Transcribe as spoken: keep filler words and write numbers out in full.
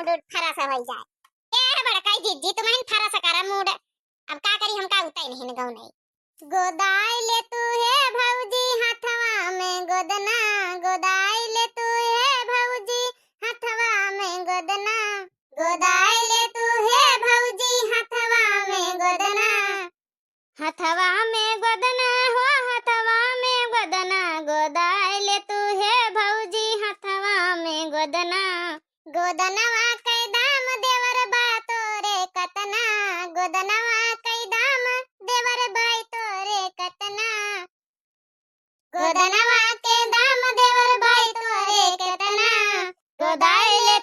फरस होइ जाए। ए बड़काई जिज्जी, तुमहिन फरस करा मूड। अब का करी, हमका उतै नहीं न गौनई। गोदाई ले तू हे भौजी हथवा में गोदना, गोदाई ले तू हे भौजी हथवा में गोदना, गोदाई ले तू हे भौजी हथवा में गोदना, हथवा में गोदना हो, हथवा में गोदना, गोदाई ले तू हे भौजी हथवा में गोदना। गोदनवा के दाम देवर बा तोरे कतना, गोदनवा के दाम देवर बा तोरे कतना। गोदनवा के दाम देवर बा तोरे कतना, गोदाई ले